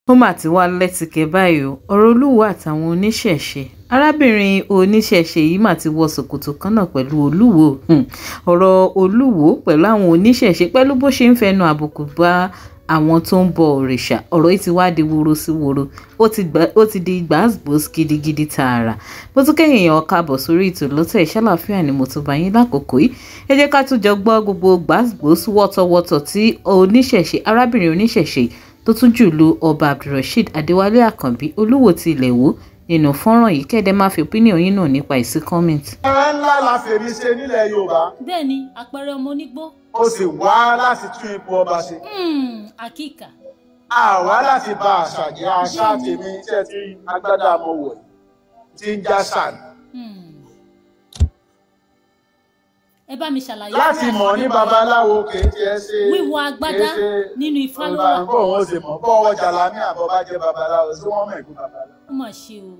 Ó mà ti wá lẹ́tìkẹ́ báyìí o, ọ̀rọ̀ Olúwo àtàwọn oníṣẹ̀ṣe. Arábìnrin oníṣẹ̀ṣe yìí mà ti wọ ṣòkòtò kan náà pẹ̀lú Olúwo. Ọ̀rọ̀ Olúwo pẹ̀lú àwọn oníṣẹ̀ṣe pẹ̀lú bó ṣe ń fẹnu àbùkù bá àwọn tó ń bọ òrìṣà. Ọ̀rọ̀ yìí ti wá di woro sí woro, ó ti di gbàásgbòós gidigidi tààrà. Bó tún kẹ́yìn èèyàn káàbọ̀ sórí ètò lọ́tẹ̀ ìṣàlàáfíà ni mo tún bá yín lákòókò yìí. Ẹ jẹ́ ká tún jọ gbọ́ gbogbo gbàásgbòós wọ́tọ̀wọ́tọ̀ tí oníṣẹ̀ṣe, arábìnrin oníṣẹ̀ṣe tó tún jù lu Ọba Abdulrasheed Adéwálé Àkànbí Olúwo ti ilẹ̀ Ìwó nínú fọ́nrán yìí. Kẹ́dẹ́ máa fi opinion yín náà nípa ìsí comment. Àpẹẹrẹ ńlá la fèmí ṣe nílẹ̀ Yorùbá. Bẹ́ẹ̀ ni, àpẹẹrẹ ọmọ onígbó. Ó sì wá láti tún ipò ọba ṣe. Àkíkà. Àwa láti ba àṣà jẹ́. Àṣà tèmi iṣẹ́ tí agbádá mo wọ̀ tí ń já sàn. Ẹ bá mi ṣàlàyé. Láti mọ̀ ní babaláwo kì í tiẹ̀ ṣe. Wíwọ agbádá nínú Ifá ló wà. Bó wọn ṣe mọ̀ bọ́wọ́ jàlámí àbọ̀ bá jẹ́ babaláwo sí wọ́n mọ̀ ìkú babaláwo. Ó mà ṣe o.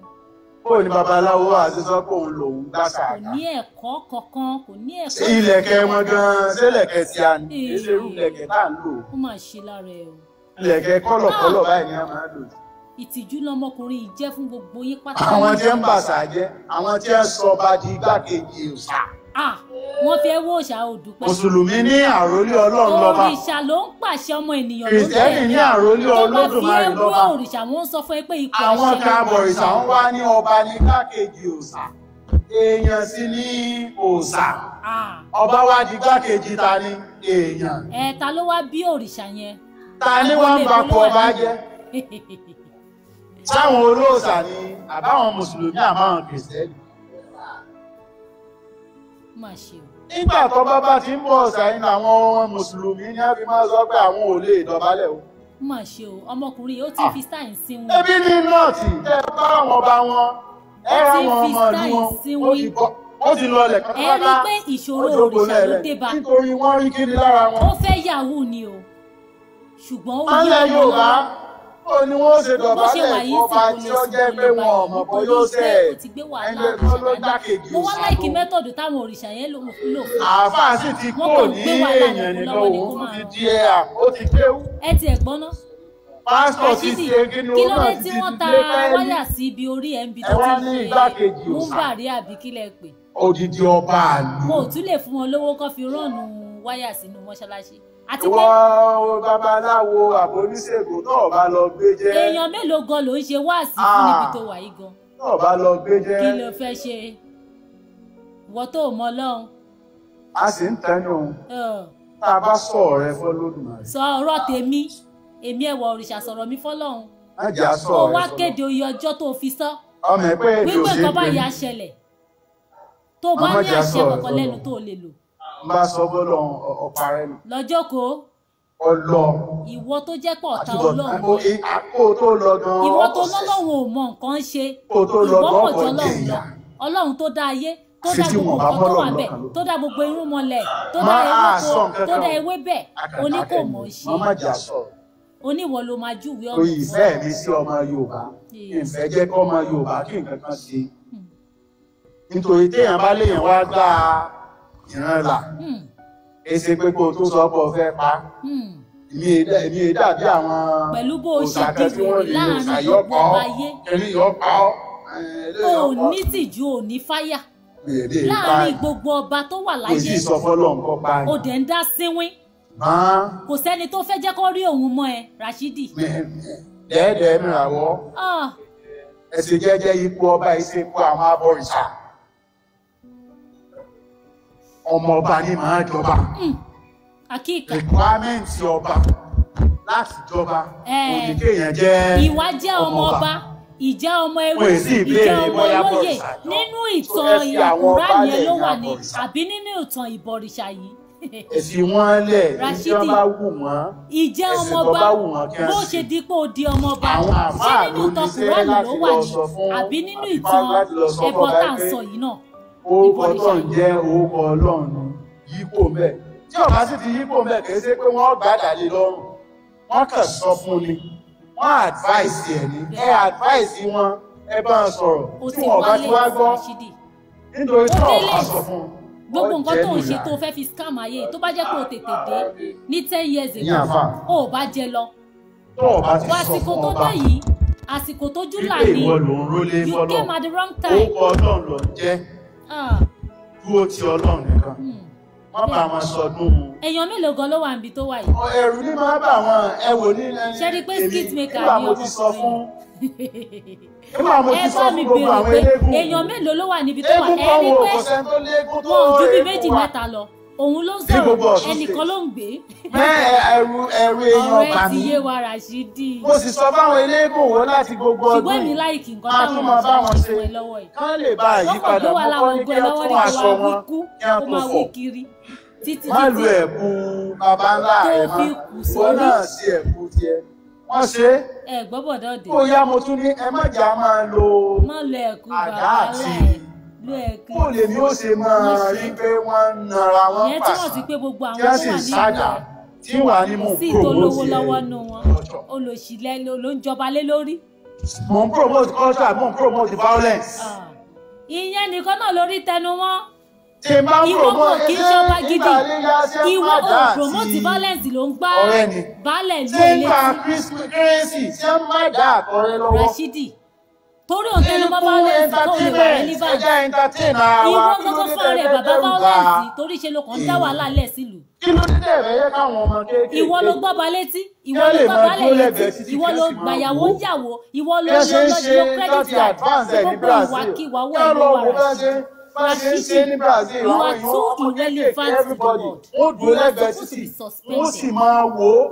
Bó ni babaláwo àti sọ pé òun lòun gbá sàkà. Kò ní ẹ̀kọ́ kankan, kò ní ẹ̀kọ́. Ilẹ̀kẹ̀ wọn gan-an ṣẹlẹ̀kẹ̀ tí a ní. Kì í ṣe irú ilẹ̀kẹ̀ tá à ń lò. Ó mà ṣe lára ẹ o. Ilẹ̀kẹ̀ kọ́lọ̀kọ́lọ̀ báyìí ni a máa ń lò. Ìtìjú lọmọkùnrin yìí jẹ́ fún gbogbo yín pátá. Àwọn tí ń bàṣà jẹ́, àwọn tí ń sọ ọba di igbákejì òòṣà. Wọ́n fẹ́ wó òòṣà òdùpẹ́. Mùsùlùmí ní àrólé Ọlọ́run lọ́ba. Òrìṣà ló ń pàṣẹ ọmọ ènìyàn ló ń tẹ̀lé. Kìrìsìtẹ́nì ní àrólé Olódùmarè lọ́ba. Tó bá fi ewé òrìṣà wọ́n ń sọ fún ẹ pé ipò àṣẹ. Àwọn kan abọ̀rìṣà ń wá ní ọba ní igbákejì òòṣà. Èèyàn sì ní òòṣà. Ọba wá di igbákejì ta ni èèyàn. Ẹ ta ló wá bí òrìṣà yẹn? Ta ni wọ́n ń bapò ọba jẹ́? Sáwọn olóòṣà ni àbáwọn mùsùlùmí àbáwọn kìrìsìtẹ́nì. Nígbà tó bá bá ti ń bọ̀ ọ̀sà yìí làwọn ọmọ mùsùlùmí ní á fi máa sọ pé àwọn ò lè dọ̀bálẹ̀ o. Má ṣe o, ọmọkùnrin yóò ti fi stáì sí wọn. Ebi ní nọ́ọ̀tì tẹ́ ẹ bá àwọn ọba wọn, ẹ rá àwọn ọmọ ìlú wọn, ó ti lọlẹ̀ pátápátá. Ẹ rí pé ìṣòro òrìṣà ló dé bá. Nítorí wọ́n rí kíni lára wọn. Ó fẹ́ yahoo ni o, ṣùgbọ́n ó yẹ wọn lọ́wọ́. Ó ní wọ́n ṣe dọ̀bálẹ̀ ọba tí ó jẹ́ pé wọn ò mọ̀ bọ́ yóò ṣe ẹgbẹ́ kan ló dákejì mo wá láìkí mẹ́tọ̀dù táwọn òrìṣà yẹn lò fún. Àáfàá sì ti kúrò ní èèyàn nìkan, òun ti di ẹ̀ ó ti kéwú. Ẹ tiẹ̀ gbọ́n ná. Pásítọ̀ ti ṣe kí ni kí òun ló náà dé ti tí di wọ́n ta dé pẹ́ẹ́lí. wáyà sí ibi orí ẹ̀ ń bi Ẹ tó wá ti ní ṣe igbákejì òòṣà. múmbàrí àbí kílẹ̀ pè. Odidi ọba àlù. Mo ò tún lè fún wọn lówó kó fi rọ́ọ̀nù wáyà sínú mọ́ṣáláṣí. Àti pé Ìwọ babaláwo àbóníṣègùn náà bá lọ gbé jẹ́. Èèyàn mélòó gan ló ń ṣe wáàsí fún níbi tó wà yìí gan. Náà bá lọ gbé jẹ́. Kí ló fẹ́ ṣe? Ìwọ tó mọ Ọlọ́run. A sì ń tẹnu òun. Tá a bá sọ ọ̀rẹ́ fọlọ́dúnmáà. Sọ ọ̀rọ̀ tèmi, èmi ẹ̀wọ̀ òrìṣà sọ̀rọ̀ mi fọlọ́run. Má jà sọ ọ̀rẹ́ Kó wá kéde oyè ọjọ́ tó fi sọ. Ọmọ ẹgbẹ́ èdè Wípé òṣèlú. nǹkan báyìí á ṣẹlẹ̀. Tó bá ní àṣẹ kankan lẹ́nu tó lè lò. N bá sọ bọ́lọ̀ ọ̀pá rẹ̀ nù. Lọ́jọ́ kó. Ọlọ. Ìwọ tó jẹ́ pọ̀ ọ̀tá Ọlọ́run. Kó o tó lọ gan-an. Ìwọ tó lọ́lọ́run ò mọ nǹkan ṣe. Kó o tó lọ Ìwọ gan-an pọ̀ jọ ọkọ̀ Ọlọ́run lọ. jẹ̀yà. Ọlọ́run tó dá ayé, tó dá gbogbo nǹkan tó wà bẹ́ẹ̀, tó dá gbogbo irúnmọlẹ̀, tó dá ewéko, tó dá ewébẹ̀, oní kò mọ̀ ṣe. Má jà sọ. Oníwọ ló máa júwe ọ̀nà. Torí ìfẹ́ mi sí ọmọ Yorùbá, ìfẹ́ jẹ́ kọ́ ọmọ Yorùbá kí nǹkan kan ṣe. Nítorí téèyàn bá léèyàn wá gbá ìran là. Èsì pé kó o tó sọ pé o fẹ́ pa. Èmi è dàbí àwọn pẹ̀lú bó o ṣe òòṣà kan tí dìbò wọ́n lè láàrin òòṣà yọ gbogbo pa ọ́, ayé. ẹni yọ pa ọ́. O ò ní tìjú, o ò ní fáyà. Láàrin gbogbo ọba tó wà Kò láyé, sì sọ fọ́lọ́ nǹkan pa o dẹ̀ ń dá sínwín. Kò sẹ́ni tó fẹ́ jẹ́ kó rí òun mọ́ ẹ, Rashidi. Dẹ́ẹ̀dẹ́ẹ́ mìíràn wọ́. Ẹ̀sìn jẹ́jẹ́ ipò ọba ìsìnkú àwọn abọ̀rìṣà. Ọmọ ọba ni màá jọba. Àkíkà. Requirement ọba láti jọba òní kéèyàn jẹ́ Ìwà jẹ́ ọmọ ọba, ìjẹ́ ọmọ ẹrú, Wọ́n sì ìjẹ́ béèrè ọmọ bóyá olóyè. bọ̀rìṣà yọ. Nínú So, ìtàn ẹ fi àwọn ọba Kùránì yẹn lẹ̀ ló wà ní ní abọ̀rìṣà. àbí nínú ìtàn ìbọ̀rìṣà yìí. Ẹ̀sìn wọn lẹ̀ ní tí Rashidi, wọ́n bá wù wọ́n. Ìjẹ́ Ẹ̀sìn ọmọ tó ọba bá wù wọ́n kí wọ́n bó ṣe. ṣe di pé ó di ọmọ ọba. Àwọn Ṣé àfáà nínú ló ìtàn níṣẹ́ Kùránì ló láti wà lọ ní sọ fún àbí nínú àbí ìtàn láti lọ sọ fún ẹbọ ọba tá à ń pé sọ yìí náà? orúkọ tó Ìbọ̀rìṣà ń jẹ́ orúkọ Ọlọ́run yípo mbẹ́. Tí ọba sì ti yípo mbẹ́ kì í ṣe pé wọ́n gbàdá lé lọ́rùn. Wọ́n kàn sọ fún ni. Wọ́n advice ẹ̀ ní. Ẹ advice wọn, ẹ bá ń sọ̀rọ̀. O Tí ti wọn bá wálé ti wá gbọ́, Rashidi. nítorí tí Ó wọn délé. bá sọ fún un. Gbogbo nǹkan tó ń ṣe Ọjẹ́ tó fẹ́ fi scam ayé tó bá jẹ́ pé o tètè dé ní 10 years Ní àfà. ago, o ò bá jẹ lọ. Tó o bá ti sọ Àsìkò fún tó ọba dé yìí, àsìkò tó júlà wípé ni. ìwọ ló ń rólé You fọ́lọ́run, came at the wrong time. orúkọ Ọlọ́run ló ń jẹ́, Ah, dúró ti Ọlọ́run nìkan, má bá wọn sọdún. Èèyàn mélòó gan ló wà níbi tó wà yìí? Ẹ̀rù ní máa bà wọ́n. Ẹ wò ní Ṣé rí pé skit maker nígbà ni mo ti sọ ọmọkùnrin? fún nígbà mo Ẹ ti sọ bá fún mi gbogbo béèrè àwọn pé eléégún, èèyàn mélòó ló wà níbi tó wà? eégún Ẹ kan rí wo pé kò sẹ́ni tó léégún tó wọn ò ju bí eégún méjì wa mẹ́ta lọ. Òun ló ń ní gbogbo sọ̀rọ̀, Ọ̀ṣun ẹnìkan State. ló ń gbé. Mẹ́ ẹ̀rù èèyàn Ọ̀rọ̀ ẹ bà ti mí. yé wa, Rashidi. Mo sì sọ fáwọn eléégún wo láti gbogbo Ṣùgbọ́n ọdún èmi yìí láìkì nǹkan máa táwọn tún máa bá èèyàn wọn ṣe ṣe fún ẹ lọ́wọ́ yìí. kán lè bá Wọ́n kàn àyípadà. gbé Mo wàhálà kọ́ wọn ní gún kí ẹ wọ́n lọ́wọ́ tún ní kó aṣọ máa wí wọn kú, kí wọ́n kó tó máa wí fọ̀. kiri títí Má lu títí ẹ̀kú baba ńlá tó rẹ̀ fi mọ́, kù ìwọ sórí. náà sí ẹ̀kú tiẹ̀ wọ́n ṣe é. Ẹ gbọ́ bọ̀dọ̀ dé. Kó yá, mo tún ní ẹ má jà máa lo Má lo ẹ̀kú àdá bàbá àti ńlá ẹ̀, lo ẹ̀kú. kó lèmi ó ṣe máa Wọ́n ṣe. rí pé wọ́n ń nara wọn Ìyẹn túmọ̀ sí pàṣán pé gbogbo tí àwọn wọ́n tó sì wà ń ní sádà ìlú ẹ̀ tí wàá ní mò kò ń sí tó lówó promote lọ́wọ́ ẹ̀ nù wọn. culture. Olòṣì ló ń jọba lé lórí. Mò ń promote culture, mò ń promote violence. Ah. Ìyẹn nìkan náà lórí tẹnu wọn. Tí n bá ń Ìwọ kò promote kì í ṣé ṣọba gidi. nígbà léyà ṣé Ìwọ má ò dà promote àti violence, ló ń gbá ọ̀rẹ́ ni baálẹ̀ ìlú ṣé ẹ̀ ń gba létí. kérésì, ṣé ń má dà àtọ̀rẹ́ lọ́wọ́? Rashidi, torí òun tẹnu mọ́ violence kó lè wà Entertainment, ẹ relevant. jẹ́ entertain ara Ìwọ wa. Kí ló gbogbo dé fún tẹ́ rẹ fẹ́ bàbá dẹ́rù bà violence, torí ṣe ló kàn ń dá èèyàn? wàhálà lẹ̀ sílùú. Kí ló dé tẹ́ fẹ́ yẹ káwọn ọmọ Ìwọ ló kéékèèké gbọ́ba létí, kí ìwọ wọ́n ló lè gbá máa baálẹ̀ dúró létí, lẹ́gbẹ̀ẹ́ títì ìwọ kí ló wọ́n sì máa gbàyàwó wò ó ń yàwó, ìwọ bí ló wọ́n ṣe ló ń ló ṣe lo tó credit ti card. advance ẹ̀ ní Gbogbo Brazil, ìwàkiwà kí wọ̀ ẹ̀ wọ́n ló lọ wà, wo bí wọ́n ṣe Rashidi. bá ṣe ń ṣe Rashidi, ní Brazil. you Àwọn are èèyàn too ọmọ kéékèèké, irrelevant to the everybody, world. wọ́n dúró You are lẹ́gbẹ̀ẹ́ supposed to títì, be wọ́n sì suspended. máa wò ó.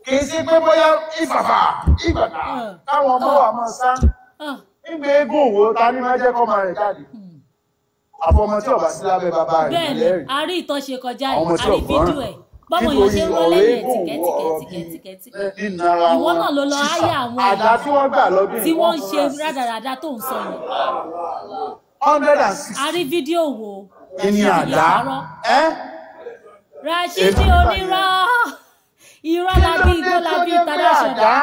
Kì í ṣe pé bóyá ìfàfà ìgbàgbà Ah, káwọn ọmọ ah, wa máa sá ah. nígbà eégún òwò. Ta ni máa jẹ́ kọ́ máa rẹ̀ jáde? Àfọmọ tí ọba sí lábẹ́ bàbá rẹ̀ Bẹ́ẹ̀ ni, lẹ́rìí, a rí ìtọ́ṣe kọjá àwọn yìí, ọmọ a tí rí ọgbọ́n fídíò ẹ̀ bọ́mọ èèyàn nítorí ṣe ń rọ́ ọ̀rọ̀ lẹ́yìn ẹ̀ eégún tìkẹ́ òwò, tìkẹ́ ọ̀rọ̀ tìkẹ́ bíi tìkẹ́ tìkẹ́. nínara Ìwọ wọn náà ló lọ sísà háyà àwọn àdá èèyàn tí wọ́n gbà lọ́dún tí yìí, wọ́n ń ṣe 160 rádaràda tó ń sọ yẹn. hundred and A sixty rí fídíò wo, ìní Rashidi yé àdá parọ́. ẹ́ Rashidi èmi nígbà yẹn. onírọ́, irọ́ Kí la ló bí dé igbó tó la bí jẹ́ pé international. àdá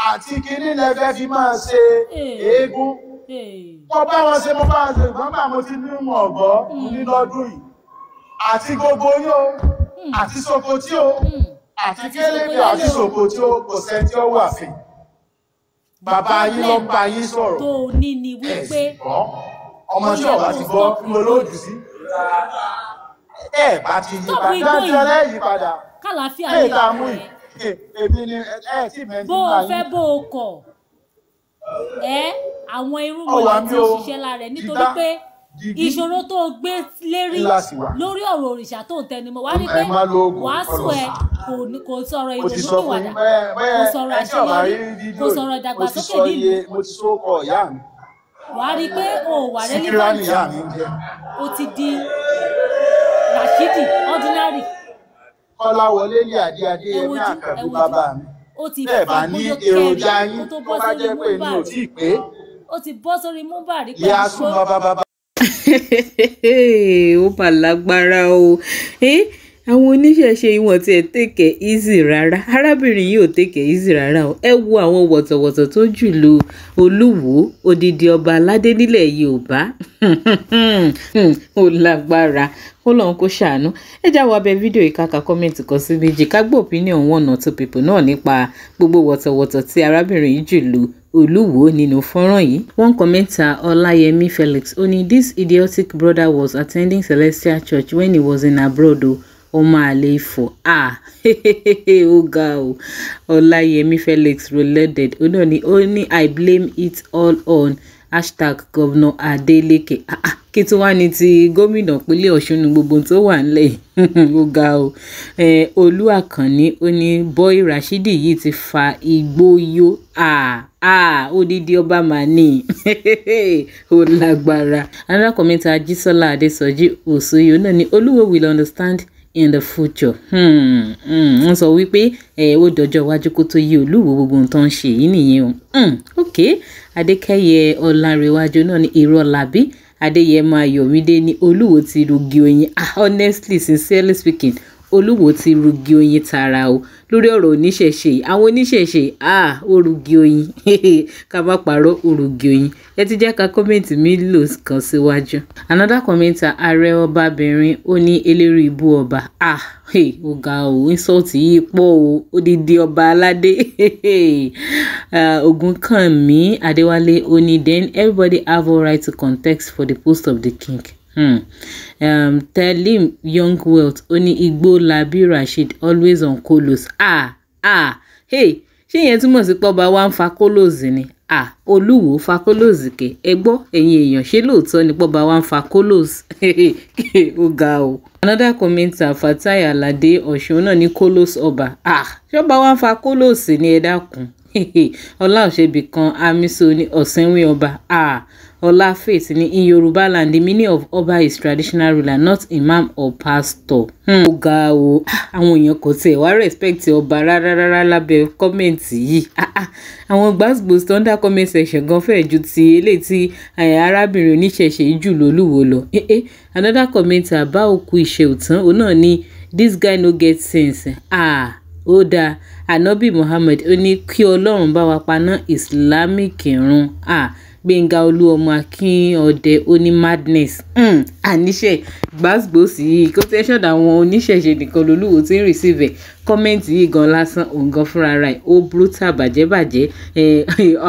àti kinní lẹ́fẹ́ fi máa ṣe Ee, eégún? ee. Mo bá wọn ṣe, mo bá wọn ṣe, ìgbọ́n bá mo ti ní mọ̀ ọ̀gọ́ ní lọ́dún yìí àti gbogbo yín o, àti Sokoti o, àti Àti Kélébé àti Sokoyálé o. Sokoti o, kò sẹ́ni tí ó wà fún The bàbá yín ló ń problem bá yín sọ̀rọ̀. tó o ní ni Ẹ wípé sì gbọ́, ọmọ ó tí yẹ ọba kó ti o gbọ́ stop ń lo igbó lóòjù yìí. sí. Ẹ bá ti yí Stop padà igbó dáńtí yìí, ẹlẹ́yìí padà kàlàáfíà lè lè ta mú wà. yìí. Èmi ni ẹ tí mẹ́ni Bó bá o yín fẹ́ bó o kọ̀ ẹ́, àwọn ọwà irúnmọlẹ̀ mi ti ń o, ṣiṣẹ́ lára ẹ̀ nítorí dídá pé digbí ìṣòro tó o gbé lérí ńlá sì wà. lórí ọ̀rọ̀ òrìṣà tó ń tẹnumọ́ wá ní Ẹ pé má lo oògùn wàásù ẹ ọlọ́sà. kò sọ̀rọ̀ Mo ti sọ fún ìrònúpìwàdà, yín bẹ́ẹ̀ kò bẹ́ẹ̀ sọ̀rọ̀ ẹ tí ọba àṣeyọrí, rí kò fídíò yìí, sọ̀rọ̀ mo ti ìdàgbàsókè sọ nílùú. iye, mo ti sọ ọkọ ìyá mi. Wàá rí i pé o ò wà Síkírá relevant nìyá mi ń jẹ. O ti di Rashidi ordinary. Kọ́láwọlé ní Adé Ẹ Adéyẹmí wojú, ẹ Àkànbí wojú, bàbá mi. ó ti Bẹ́ẹ̀ bá ní fagbóyó kẹrin èròjà kó yín tó tó bọ́ bá sórí jẹ́ pé mi ò múbàrí. tí ì pé Ó ti bọ́ sórí múbàrí ìyá pẹ̀lú sún igbó. bàbá bàbá. Ó mà lágbára o. Eh, àwọn oníṣẹ̀ṣe ìwọ̀n tí ẹ take it easy rárá. Arábìnrin yìí ò take it easy rárá o. Ẹ wo àwọn wọ̀tọ̀wọ̀tọ̀ tó jù lu Olúwo, odidi ọba aládé nílẹ̀ Yorùbá. Ó lágbára, ó lọ́n kó ṣàánú. Ẹ já wa abẹ fídíò yìí, ká comment kan sí méjì, ká gbọ́ opinion one or two people náà nípa gbogbo wọ̀tọ̀wọ̀tọ̀ tí arábìnrin yìí jù lu Olúwo nínú fọ́nrán yìí. One commenter, Ọláyẹmí Felix, ó ní this idiotic brother was attending Celestial Church when he was in abroad o, ọmọ àlè Ifọ̀. Ah, ó ga o. Ọláyẹmí Felix reloaded, ó náà ní, ó ní I blame it all on hashtag Governor Adeleke. Ah, ah, kí tí wàá ní ti gómìnà ìpínlẹ̀ Ọ̀ṣun ní gbogbo ohun tó wà nílẹ̀ yìí? Ó ga o. Olú Àkànní, ó ní boy Rashidi yìí ti fa igbó yó. Ah, ah, odidi ọba mà ní, ó lágbára. Another commenter, Ajísọ́lá Adésọjí Òṣòyò náà ní Olúwo will understand in the future. Wọ́n sọ wípé ẹ ó dọjọ́ iwájú kó tó yé Olúwo gbogbo ohun tó ń ṣe yìí nìyẹn o. Ok, Adékẹ́yẹ Ọlárẹ̀wájú náà ní irọ́ làbí. Adéyẹmọ Ayọ̀mídé ní Olúwo ti rugi oyin. Ah, honestly, sincerely speaking, Olúwo ti rugi oyin tara o. Lórí ọ̀rọ̀ oníṣẹ̀ṣe, àwọn oníṣẹ̀ṣe orúgi oyin ká má parọ́, orúgi oyin. Ẹ ti jẹ́ ká comment mi lò kan síwájú. Another commenter, ààrẹ ọbabìnrin, ó ní eléré ibú ọba. Ó ga o, insult yìí pọ̀ o, odidi ọba aládé. Ògúnkànmí Adéwálé ó ní then everybody have all right to contest for the post of the king. Telim Young Wealth ó ní Igbó Labi Rasheed always on kolos. Hey, ṣé ìyẹn túmọ̀ sí pọ́ba wa ń fa kolos ni? Olúwo fa kolos kẹ̀. Ẹ gbọ́ ẹ̀yin èèyàn, ṣé lóòótọ́ ni pọ́ba wa ń fa kolos? Ó ga o. Another commenter, Fatai Alade Ọ̀ṣun náà ní kolos ọba. Ṣọ́ba wa ń fa kolos ni, ẹ dákun. Ọlá Òṣèbìkan Amiso ní ọ̀sìnwín ọba. Ọlá Faith ní in Yoruba land the meaning of ọba is traditional ruler, not imam or pastor. Ó ga o, àwọn èèyàn kò tiẹ̀ wá respect ọba rárá rárá lábẹ́ comment yìí. Àwọn gbàgbós tó ń dá comment section gan fẹ́ẹ̀ ju ti eléyìí tí arábìnrin oníṣẹ̀ṣe jù lólúwo lọ. Another commenter, bá òkú ìṣe òtán, òun náà ní this guy no get sense. Ó dáa. Anabi Muhammad ó ní kí Ọlọ́run bá wa paná Islamic run. Gbẹ̀ngà Olúọmọ Akínọdẹ ó ní madness. Àníṣe gbàgbós yìí kó tẹ́ ṣọ̀dọ̀ àwọn oníṣẹ̀ṣe nìkan lolúwo tí ń receive ẹ̀. Comment yìí gan lásán, òun gan fúnra rẹ̀ ó brutal bàjẹ́bàjẹ́.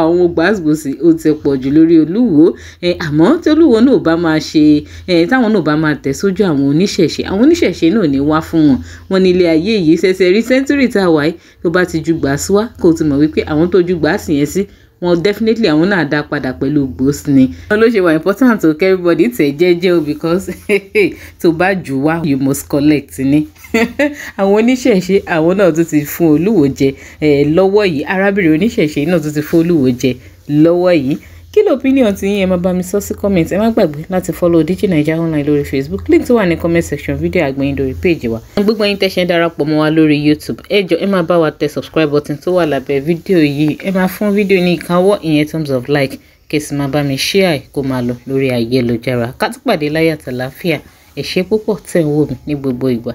Àwọn gbàgbós ó ti pọ̀ jù lórí Olúwo. Àmọ́ tí Olúwo náà bá máa ṣe, táwọn náà bá máa tẹ̀ sójú àwọn oníṣẹ̀ṣe, àwọn oníṣẹ̀ṣe náà ní wá fún wọn. Wọn ní ilé ayé yìí ṣẹ̀ṣẹ̀ rí century tá a wà yìí, tó bá ti ju gbàsí wá, kó o ti mọ̀ wípé àwọn tó ju gbàsí yẹn sí wọn definitely àwọn náà dá padà pẹ̀lú gbòs ni. Wọn ló ṣe wà important o, everybody tẹ̀ jẹ́jẹ́ o, because tó bá jù wá you must collect ni. Àwọn oníṣẹ̀ṣe àwọn náà tún ti fún Olúwo jẹ lọ́wọ́ yìí. Arábìnrin oníṣẹ̀ṣe náà tún ti fún Olúwo jẹ lọ́wọ́ yìí. Kí ló opinion ti yín? Ẹ máa bá mi sọ sí comment. Ẹ má gbàgbé láti follow Digi Naija Online lórí Facebook, link tó wà ní comment section fídíò àgbẹ̀yìn lórí page wa. Gbogbo ẹ̀yin tẹ́ ṣe ń darapọ̀ mọ́ wa lórí YouTube, ẹ jọ̀ọ́ ẹ máa bá wa tẹ subscribe button tó wà lábẹ́ fídíò yìí. Ẹ máa fún fídíò ní ìkáwọ́, ìyẹn thumbs up like, kí sì máa bá mi share kó máa lọ lórí ayélujára. Ká tún pàdé láyọ̀ àtàlàáfíà. Ẹ ṣé púpọ̀ tẹ́ ń wò mí ní gbogbo ìgbà.